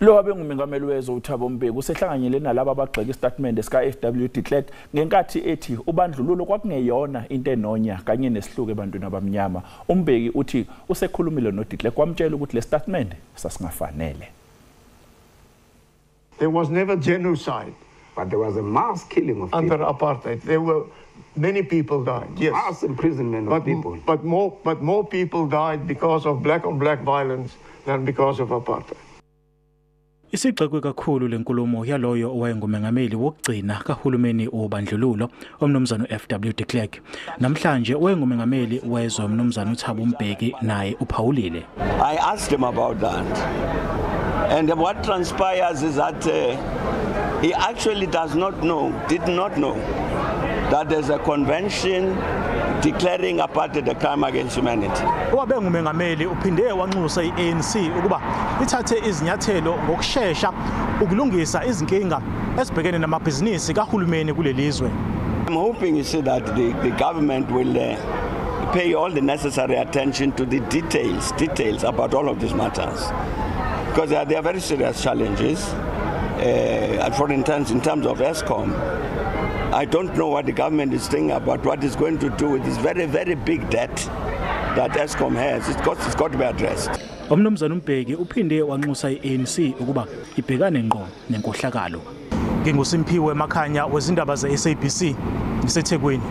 Lo wabengumengameli wezwe uThabo Mbeki usehlanganyele nalabo abagxeka isitatimende sika FW de Klerk ngenkathi ethi ubandlululo kwakungeyona into enonya kanye nesihluku ebantwini abamnyama. UMbeki uthi usekhulumile no de Klerk wamtshela ukuthi le statement sasingafanele. There was never genocide. But there was a mass killing of under people. Apartheid. There were many people died. Yes. Mass imprisonment of people. But more people died because of black on black violence than because of apartheid. Isigxekwe kakhulu lenkulumo yaloyo owayengumengameli wokugcina kahulumeni wobandlululo, umnumzana uFW de Klerk. Namhlanje owayengumengameli wezwe, umnumzana uThabo Mbeki, naye uphawulile. I asked him about that. And what transpires is that he actually does not know, did not know, that there's a convention declaring apartheid a crime against humanity. Owabe ngumengameli uphinde wanxusa iANC ukuba ithathe izinyathelo ngokushesha ukulungisa izinkinga ezibhekene namabhizinisi kahulumeni kulelizwe. I'm hoping, you see, that the government will pay all the necessary attention to the details about all of these matters. Because they are very serious challenges. For instance, in terms of Eskom, I don't know what the government is thinking about what it's going to do with this very, very big debt that Eskom has. It's got to be addressed. Umnumzana uMbeki uphinde wanxusa iANC ukuba ibhekane ngqo nenkohlakalo. NginguSimphiwe Makhanya wezindaba ze-SABC ngiseThekwini.